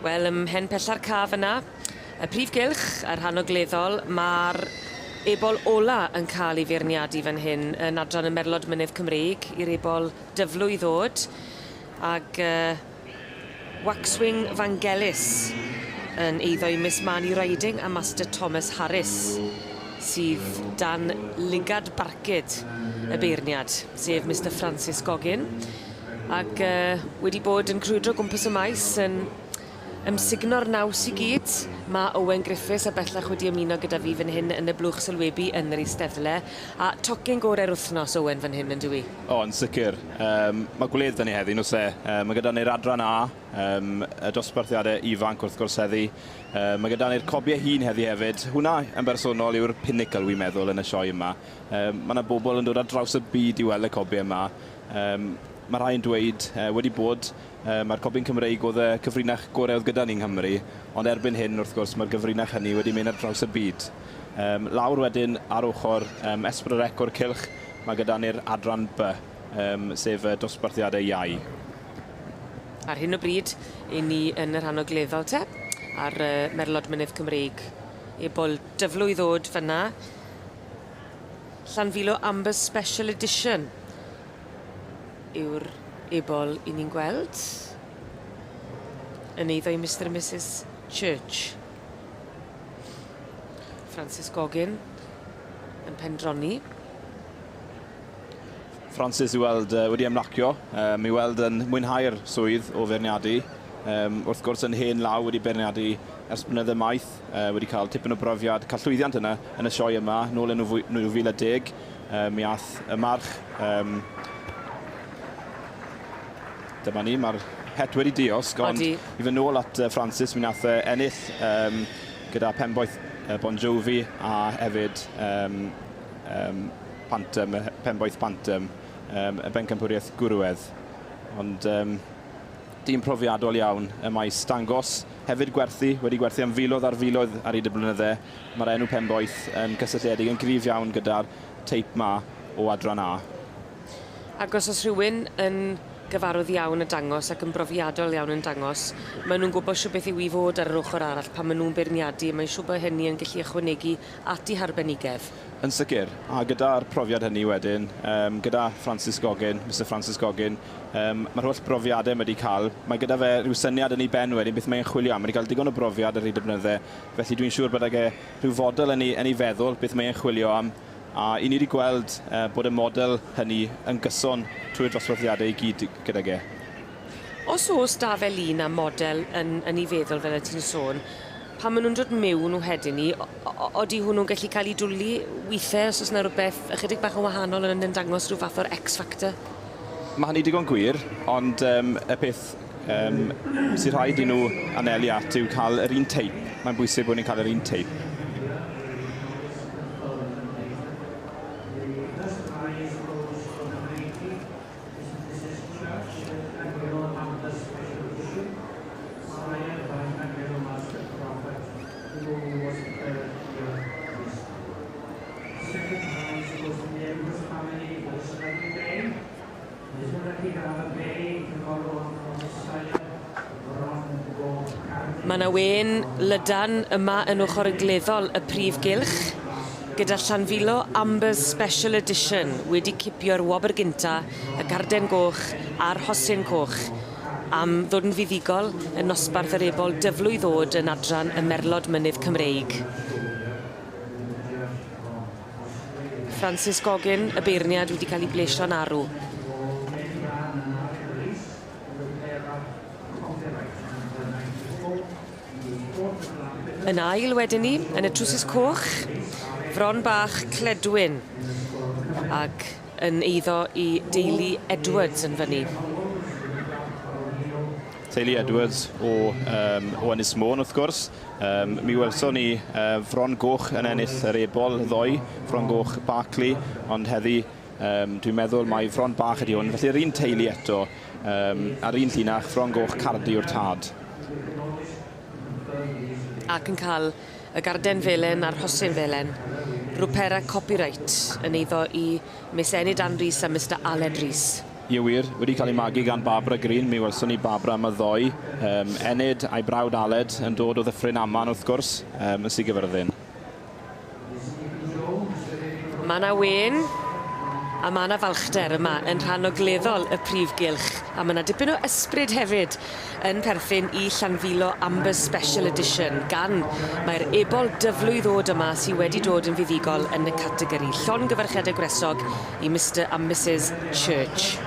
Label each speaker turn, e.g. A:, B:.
A: Wel, ym mhen pella'r caf yna, y prif gylch, y rhan ogleddol, ma'r ebol ola yn ca'l 'i feirniadu fan hyn yn adran y Merlod Mynydd Cymreig i'r ebol Dyflwy ddod ag yy Waxwing Vangelis yn eiddo i Miss Marnie Riding a Master Thomas Harris sydd dan lygad barcud y beirniad, sef Mister Francis Goggin. Ac yy wedi bod yn crwydro gwmpas y maes yn ymsugno'r naws i gyd. Ma' Owen Griffiths a bellach wedi ymuno gyda fi fan hyn yn y blwch sylwebu yn yr Eisteddle. A tocyn gore'r wthnos Owen fan hyn yndyw 'i?
B: O yn sicir. Yym ma' gwledd 'da ni heddi nos e? Yy ma' gyda ni'r adran A, yym y dosbarthiade ifanc wrth gwrs heddi. Yy ma' gyda ni'r cobie hŷn heddi hefyd. Hwnna yn bersonol yw'r pinnacle wi'n meddwl yn y sioe yma. Yym ma' 'na bobl yn dod ar draws y byd i weld y cobie yma. Yym, ma' rhai yn dweud, yy, wedi bod, yy, mae'r cobyn Cymreig oedd y cyfrinach gorau oedd gyda ni yng Nghymru, ond erbyn hyn, wrth gwrs, mae'r gyfrinach hynny wedi mynd ar draws y byd. Yym, lawr wedyn ar ochr yym S4C o'r cylch, mae gyda ni'r adran B, yym, sef y dosbarthiadau iau.
A: Ar hyn o bryd, 'yn ni yn y rhan ogleddol te, ar yy Merlod Mynydd Cymreig. Ebol Dyflwy ddod fyn 'na. Llanfilo Amber Special Edition yw'r ebol 'yn ni'n gweld yn eiddo i Mister a Misus Church. Francis Goggin yn pendroni.
B: Francis i weld wedi ymlacio, um, i weld yn mwynhau'r swydd o feirniadu. Um, wrth gwrs yn hen law wedi beirniadu ers blynydde maith, uh, wedi cael tipyn o brofiad, cael llwyddiant yna yn y sioe yma, nôl yn 2010, uh, mi ath y march, um, dyma ni, mae'r het wedi diosg, ond i fynd nôl at Francis, mi nath e ennill um, gyda Penboeth Bon Jovi a hefyd um, um, Pantum, Penboeth Pantum, um, y bencampwriaeth gwrywedd. Ond um, dyn profiadol iawn y maes dangos, hefyd gwerthu, wedi gwerthu am filoedd ar filoedd ar hyd y blynydde. Mae'r enw Penboeth yn gysylltiedig yn gryf iawn gyda'r teip 'ma o adran A.
A: Ac os oes rhywun yn gyfarwydd iawn â dangos ac yn brofiadol iawn yn dangos, maen nhw'n gwybod shwt beth yw i fod ar yr ochr arall pan maen nhw'n beirniadu, mae'n siŵr bod hynny yn gallu ychwanegu at eu harbenigedd.
B: Yn sicr, a gyda'r profiad hynny wedyn, yym gyda Francis Goggin, Mister Francis Goggin, yym ma'r holl brofiade ma' 'di ca'l, mae gyda fe rhyw syniad yn ei ben wedyn beth mae e'n chwilio am. Ma' 'di cael digon o brofiad ar hyd y blynydde, felly dwi'n siŵr bod ag e rhyw fodel yn ei yn ei feddwl beth mae e'n chwilio am, a 'yn ni 'di gweld yy bod y model hynny yn gyson trwy'r dosbarthiade i gyd gydag e.
A: Os o's 'da fe lun a model yn yn 'i feddwl fel o't ti'n sôn, pan ma' nw'n dod miwn wedyn 'ny odi hwnnw'n gallu ca'l 'i dwli withe os o's 'na rwbeth ychydig bach yn wahanol yn yn dangos rhyw fath o'r X factor?
B: Ma' hynny digon gwir, ond yym y peth yym sy rhaid i nhw anelu at yw cael yr un teip. Mae'n bwysig bod ni'n cael yr un teip.
A: Mae 'na wên lydan yma yn ochor ogleddol y prif gylch, gyda Llanfilo Amber's Special Edition wedi cipio'r wobr gynta, y garden goch a'r rhosyn coch, am ddod yn fuddugol yn nosbarth yr ebol dyflwydd o'd yn adran y Merlod Mynydd Cymreig. Francis Goggin, y beirniad, wedi cael ei blesio'n arw. Yn ail wedyn 'ny, yn y trowsus coch, Fron Bach Cledwyn, ag yn eiddo i deulu Edwards yn fyny.
B: Teulu Edwards o, um, o Ynys Môn wrth gwrs. Um, mi welson ni uh, Fron Goch yn ennill yr ebol ddoe, Fron Goch Barclay, ond heddi um, dwi'n meddwl mai Fron Bach ydy hwn. Felly yr un teulu eto, um, a'r un llinach, Fron Goch Cardi yw'r tad.
A: Ac yn cael y garden felen a'r rhosyn felen. Rwpera Copyright yn eiddo i Miss Enid Ann Rees a Mister Aled Rees.
B: Ie wir, wedi cael ei magu gan Barbara Green, mi welson ni Barbara yma ddoe. Enid a'i brawd Aled yn dod o Ddyffryn Aman wrth gwrs, yn Sir Gyfyrddin.
A: Ma' 'na wên a ma' 'na falchder yma yn rhan ogleddol y prif gylch a ma' 'na dipyn o ysbryd hefyd yn perthyn i Llanfilo Amber Special Edition gan mae'r ebol dyflwydd ddod yma sy wedi dod yn fuddugol yn y categori. Llongyfarchiade gwresog i Mister a Misus Church.